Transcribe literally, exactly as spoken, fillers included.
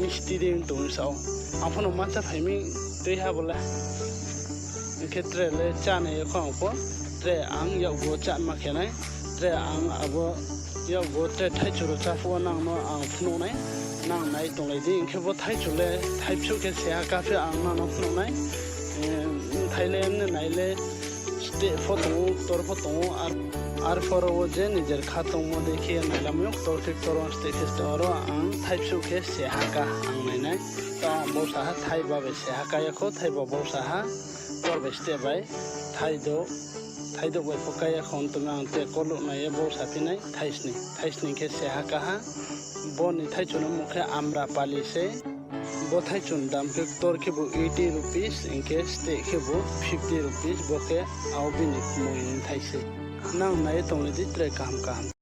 Misti dei tong sa ou. Ang pho no ma chá phai mi tui ha bo le. Hing khe tre le chá nai ya kho ang pho. Tre ang yakgu wo chá ma khe nai. Tre ang abo yakgu wo tre thaichu ro chá phuh wo nang no ang phnuh nai. Nang nai tonglai di. Hing khe bo thaichu le thaipsuh khe se ha ka phi ang nang no phnuh nai. Thai le mne nai le steh pho tong ou, ktor pho tong ou, ar, arphuh ro wo je nijer kha tongmo dei khe nailamai ou, ktor khe ktor wo, steh khe steh wo, aro ang thaipsuh khe se ha ka ang nai nai. Ta bausa ha thaiba bai se ha ka ya kho, thaiba bausa ha, ktor bai steh bai, thaidouh, thaidouh bai pho ka ya kho, tma ang te koluh nai ye bausa phi nai, thaisning, thaisning khe se ha ka ha, bo ni thaichu no mung khe Amrapali sei. Bo thaichu ni dam khe ktor khebu eighty rupees, hing khe steh khebu fifty rupees, bo khe abo bini kmoi ni thai sei. Nang nai ye tonglai di tre kaham kaham.